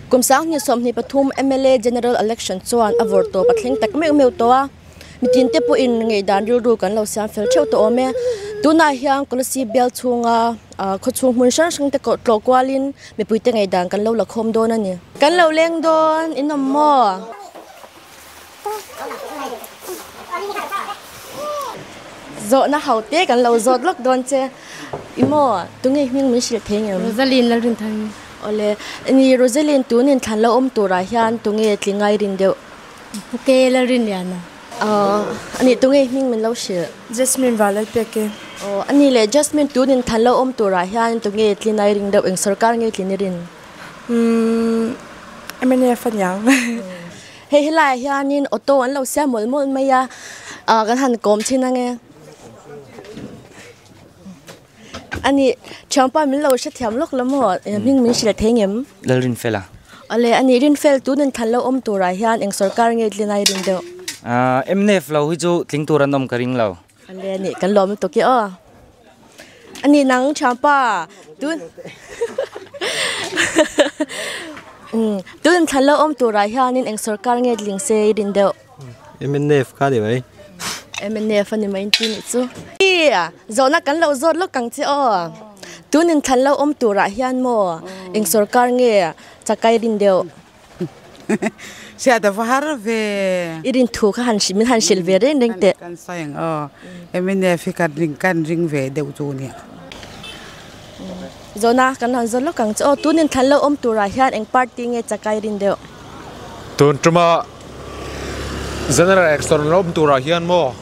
Kum 2023 mla General Election chuan a vawr tawp a thleng tak meuh meuh tawh a, mitin te pawhin ngaihdan rilru kan lo siam fel theuh tawh awm e. Tunah hian Kolasib bial chhunga khawchhung hmun hrang hrang te tlawh kualin mipuite ngaihdan kan lo la khawm dawn a ni. Kan lo leng dawn in awm maw? Zawhna ho te kan lo zawt lawk dawn che. I maw? Tunge hming min hrilh thei ngem? Rosaline Lalrinthani. Awle, ni Rosaline tunin thlan lo awm turah hian tunge tling ngai rin deuh? Puke Lalrinliana. Aw, ani tunge hming min lo hrilh? Jasmine Valalpeke. Aw, ani leh Jasmine tunin thlan lo awm turah hian tunge tling ngai ring deuh? Eng sorkar nge tlin i rin? Umm, mnf aniang. Hei helaiah hianin auto an lo siam mawlh mawlh mai a, ah kan han kawm thin ange. Ani thianpa min lo hrethiam lawk lo maw hming min hrilh thei ngem? Lalrinfel a. Awle ani Rinfel tunin thlan lo awm turah hian eng sorkar nge tlin ai rin deuh? Ah mnf lo hi chu tling tur an awm ka ring lo. Awle ani kan lawm lutuk i aw. Ani nang thianpa tun tun thlan lo awm turah hianin eng sorkar nge tling se i rin deuh? MNF kha ni mai. MNF a ni mai inti nih chu. I zawhna kan lo zawt lawk ang che aw. Tunin thlan lo awm turah hian maw eng sorkar nge chakai rin deuh? Hriat a va har ve. I rin thu kha han min han hrilh ve reng reng teh. Kan sawi ang aw. MNF hi kan ring kan ring ve deuh chu nia. Zawhna kan han zawt lawk ang che aw. Tunin thlan lo awm turah hian eng party nge chakai rin deuh? Tun tuma General Election lo awm turah hian maw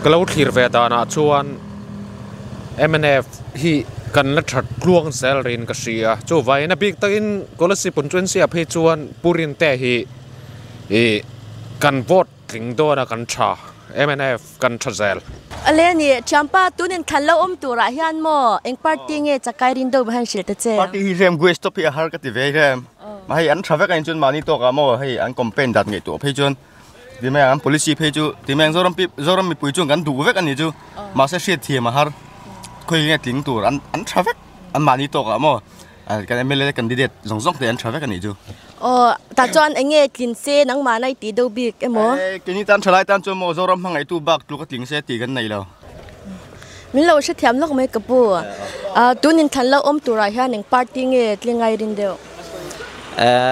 ka lo thlir ve danah chuan mnf hi kan la that tluang zel rin ka hria chuvangin a bik takin Kolasib constituency ah phei chuan Pu Rinte hi ih kan vote tling dawn a kan tha mnf kan tha zel. Awle ani thianpa tunin thlan lo awm turah hian maw eng party nge chakai rin deuh han hrilh ta che. Party hi rem guest stop hi a har ka ti ve rem mah hei an tha vek a in chuan mahni tawkah maw hei an campaign dat ngaihtuah phei chuan Ti mai ang policy phei chu ti mai ang Zoram pi Zoram mipui chuan kan duh vek a ni chu mahse hriat thiam a har khawi nge tling tur an an tha vek an mahni tawk ah maw kan mla candidate zawng zawng te an tha vek a nih chu. Aw tah chuan eng nge tlin se nangmah na i tih deuh bik emaw? Keini tan thalai tan chuan maw Zoram hmangaihtu bak tluk a tling se tih kan nei lo. Min lo hrethiam lawk mai ka pu. Tunin thlan lo awm turah hian eng party nge tling ngai rin deuh?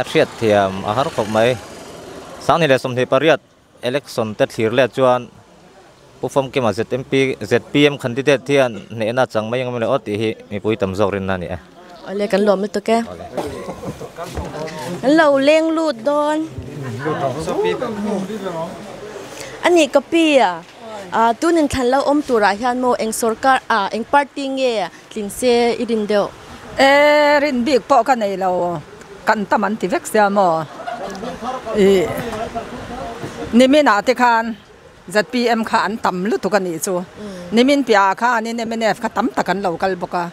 Hriatthiam a har khawp mai. 2028 election te thlir let chuan Pu Famkima ZMP ZPM candidate hian hnehna chang mai ang em le aw tih hi mipui tam zawk rinna a ni e. Awle kan lawm lutuk e. Kan lo leng lut dawn. A nih ka pi a. Tunin thlan lo awm turah hian maw eng sorkar ah eng party nge tling se i rin deuh? E rin bik pawh ka nei lo kan tam an ti vek sia maw i nimin ah te khan zpm kha an tam lutuk a nih chu nimin piah ah khanin mnf kha tam tak an lo kal bawk a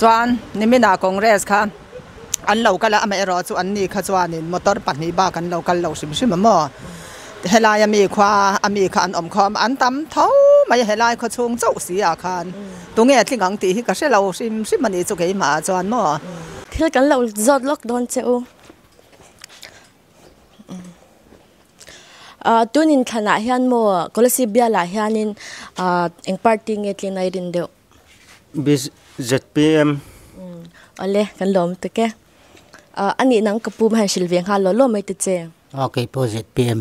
chuan nimin ah congress kha an lo kal a amaherawh chu an ni kha chuanin motor pahnih bak an lo kal lo hrim hrim a maw helai ami khua ami kha an awm khawm an tam tho mai a helai khaw chhung chauh si ah khan tunge tling ang tih hi ka hre lo hrim hrim a ni chu keimah ah chuan maw. Thil kan lo zawt lawk dawn che u. Tun inthlanah hian maw Kolasib bialah hianin eng party nge tlin a i rin deuh? BZPM. Awle, kan lawm tuk e. A nih nang ka pu han hrilh ve nghal law law mai ta che. Aw kei pawh ZPM.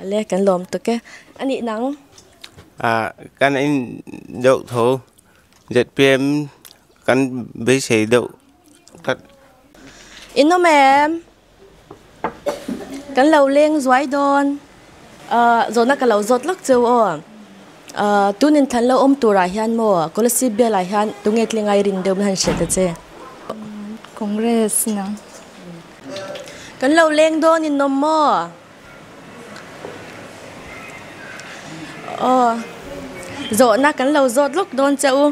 Awle, kan lawm tuk e. A nih nang? Kan in deuh tho ZPM kan beisei deuh tlat. In awm em? Kan lo leng zuai dawn. Zawhna ka lo zawt lawk cheu aw. Tunin thlan lo awm turah hian maw Kolasib bialah hian tunge tling ai rin deuh min han hrilh ta che. Congress nang. Kan lo leng dawn in awm maw? Aw zawhna kan lo zawt lawk dawn che u.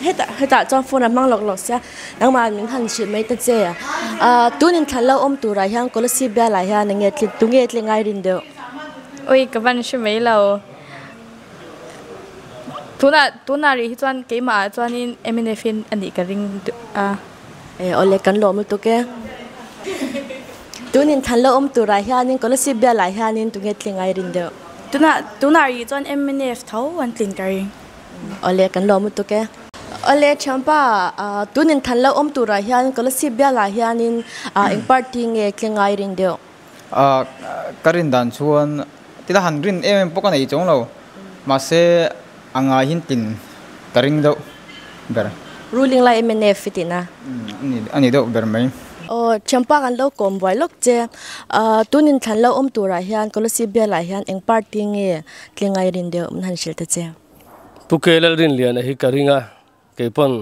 Hetah hetah chuan phone a hmang lawk lawk sia nangmah min han hrilh mai ta che tunin thlan lo awm turah hian Kolasib bialah hian enge tunge tling ai rin deuh. Ui ka van hre mai lo. Tunah tunah rih hi chuan keimah ah chuanin mnf in a nih ka ring a. E awle kan lawm lutuk e. Tunin thlan lo awm turah hianin Kolasib bialah hianin tunge tling ai rin deuh. Tunah tunah rih chuan mnf tho an tlin ka ring. Awle kan lawm lutuk e. Awle thianpa tunin thlan lo awm turah hian Kolasib bialah hianin eng party nge tling ai rin deuh. Ka rin dan chuan tila han rin em em pawh ka nei chuang lo, mahse a ngaihin tlin ka ring deuh ber. Ruling lai mnf i tihna? A ni deuh ber mai. Aw, thianpa kan lo kawm buai lawk che. Tunin thlan lo awm turah hian Kolasib bialah hian eng party nge tlingai rin deuh min han hrilh ta che? Pu Ke Lalrinliana hi ka ring a, keipawn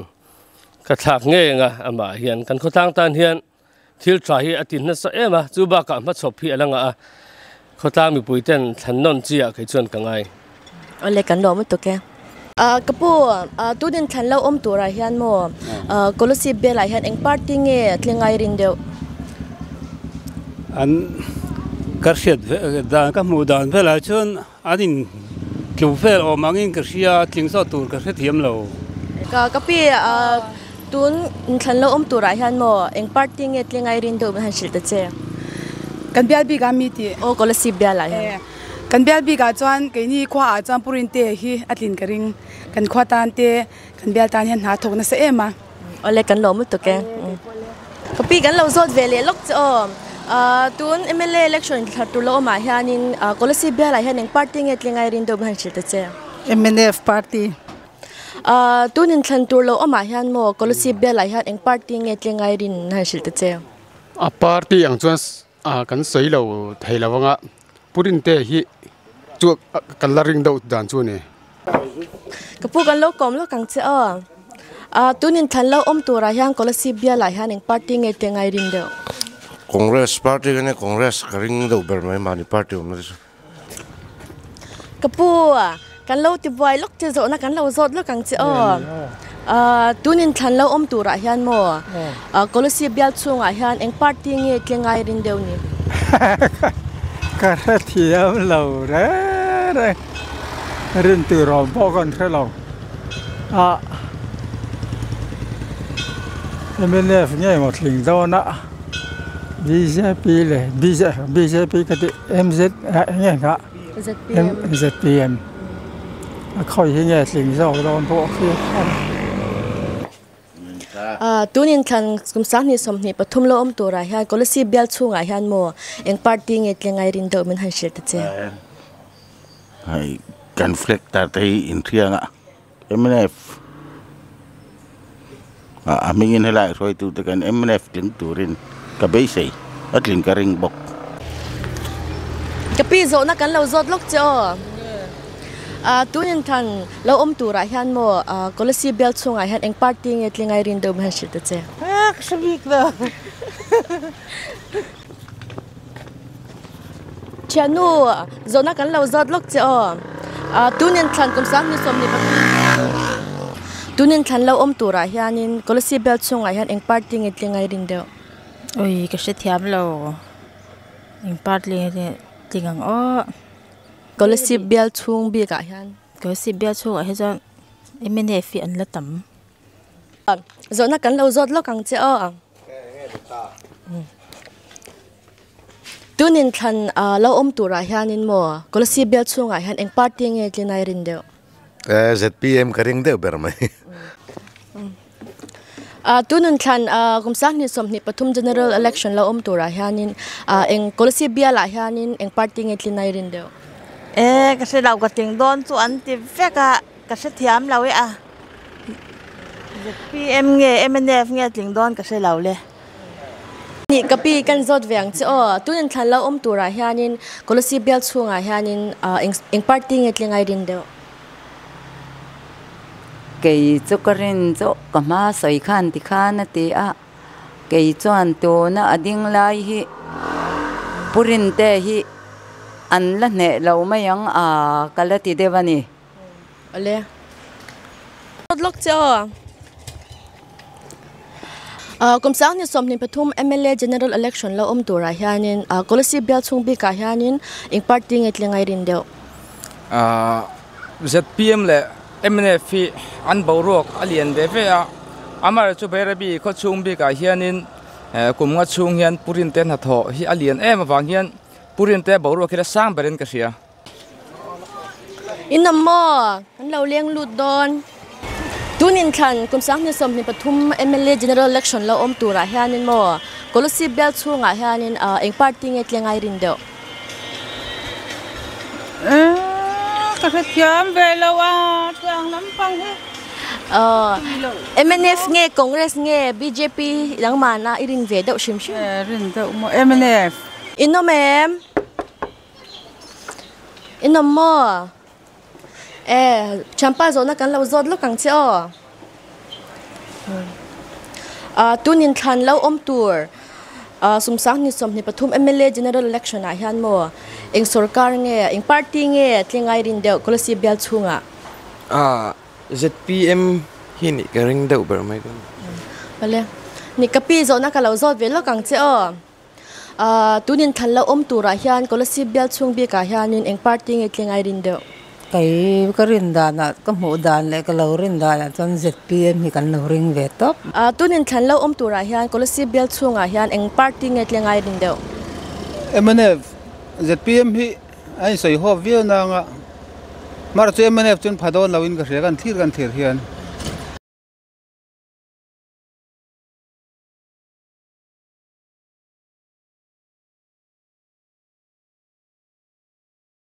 ka thlak ngei ang a, amah hian kan khawtlang tan hian Thil tha hi a ti nasa em a, chu bakah hmachhawp hi a la ngah a, khawtlang mipui ten thlan nawn chi ah kei chuan ka ngai. Awle kan lawm lutuk e. Ka pu, tunin thlan lo awm turah hian maw Kolasib bialah hian eng party nge tlingai rin deuh? An ka hriat dan ka hmuh dan velah chuan an in tlu vel awm angin ka hria, tling zawh tur ka hrethiam lo. Ka ka pi, tun inthlan lo awm turah hian maw eng party nge tlingai rin deuh min han hrilh ta che? Kan bial bik ah mi tih. Aw Kolasib bial ah hian. Kan bial bik ah chuan keini khua ah chuan Pu Rinte hi a tlin ka ring. Kan khua tan te, kan bial tan hian hna thawk nasa em a. Awle kan lawm lutuk e. Ka pi kan lo zawt ve leh lawk che aw. Tun mla election thla tur lo awmah hianin Kolasib bialah hian eng party nge tlingai rin deuh min han hrilh ta che? Mnf party. Tun inthlan tur lo awmah hian maw Kolasib bialah hian eng party nge tlingai rin min han hrilh ta che? A party ang chuan kan sawi lo thei lo anga Purinte hi chu kan la ring deuh dan chu a ni. Ka pu kan lo kawm lawk ang che aw. Tun inthlan lo awm turah hian Kolasib bialah hian eng party nge te ngai ring deuh? Congress party ka nia, Congress ka ring deuh ber mai mahni party awmna te chu. Ka pu, kan lo ti buai lawk che zawhna kan lo zawt lawk ang che aw. Tun inthlan lo awm turah hian maw Kolasib bial chhungah hian eng party nge tle ngai rin deuh ni? Ka hrethiam lo reng reng. Rin tur awm pawh kan hre lo. A mnf nge maw tling dawn a bjp leh bjp ka tih mz eng nge kha zpm a khawi hi nge tling zawk dawn pawh khi a ni. Tunin thlan kum 2023 lo awm turah hian Kolasib bial chhungah hian maw eng party nge tlengai rin deuh min han hrilh ta che? Hei kan flag tar te hi inhriang a mnf a hmingin helai hruaitu te kan mnf tling turin ka beisei a tling ka ring bawk. Ka pi zawhna kan lo zawt lawk che aw. Tunin thlan lo awm turah hian maw Kolasib bial chhungah hian eng party nge tlingai rin deuh min han hrilh ta che? Ka hre bik lo. Thiannu, zawhna kan lo zawt lawk che aw. Tunin thlan kum 2023 Tunin thlan lo awm turah hianin Kolasib bial chhungah hian eng party nge tlingai rin deuh? Ui, ka hrethiam lo. Eng party nge tling ang aw. Kolasib bial chhung bikah hian. Kolasib bial chhungah hi chuan mnf hi an la tam. Zawhna kan lo zawt lawk ang che aw. Tunin thlan lo awm turah hianin maw Kolasib bial chhungah hian eng party nge tlinai rin deuh? ZPM ka ring deuh ber mai. Tunun thlan kum 2023 General Election lo awm turah hianin eng Kolasib bialah hianin eng party nge tlinai rin deuh? E ka hre lo ka tling dawn chu an ti vek a, ka hre thiam lo e a. ZPM nge mnf nge tling dawn ka hre lo le. Nih ka pi kan zawt ve ang che aw. Tunin thlan lo awm turah hianin Kolasib bial chhungah hianin eng party nge tlingai rin deuh? Kei chu ka rin chu ka hma sawi khan ti khan a ti a, kei chuan tuna a ding lai hi Pu Rinte hi an la hneh lo mai ang a ka la ti deuh a ni. Awle. Lawk che aw. Kum 2023 mla General Election lo awm turah hianin Kolasib bial chhung bikah hianin eng party nge tlingai rin deuh? Zpm leh Mnf hi an boruak a lian ve ve a, amaherawhchu Bairabi khaw chhung bikah hianin kum nga chhung hian Pu Rinte hnathawh hi a lian em avang hian Pu Rinte boruak hi la sang berin ka hria. Inawm maw? Kan lo leng lut dawn. Tun inthlan kum 2023 mla General Election lo awm turah hianin maw Kolasib bial chhungah hianin eng party nge tle ngai rin deuh? Ka hrethiam ve lo a, tiang lampang hi. Mnf nge Congress nge bjp langmana i rin ve deuh hrim hrim? Rin deuh maw mnf. Inawm em? Inawm maw? E, thianpa zawhna kan lo zawt lawk ang che aw. Ah, tunin thlan lo awm tur ah 2023 mla general election ah hian maw eng sorkar nge eng party nge tlengai rin deuh Kolasib bial chhungah? Ah, zpm hi nih ka ring deuh ber mai ka ni. Awle, ni ka pi zawhna ka lo zawt ve lawk ang che aw. Tunin thlan lo awm turah hian Kolasib bial chhung bikah hianin eng party nge tling ai rin deuh? Kei ka rin danah, ka hmuh dan leh ka lo rin danah chuan zpm hi kan lo ring ve tawp. Tunin thlan lo awm turah hian Kolasib bial chhungah hian eng party nge tling ai rin deuh? Mnf, zpm hi a insawi hawp viau nanga, mahse mnf chuan pha dawn loin ka hria, kan thlir kan thlir hian.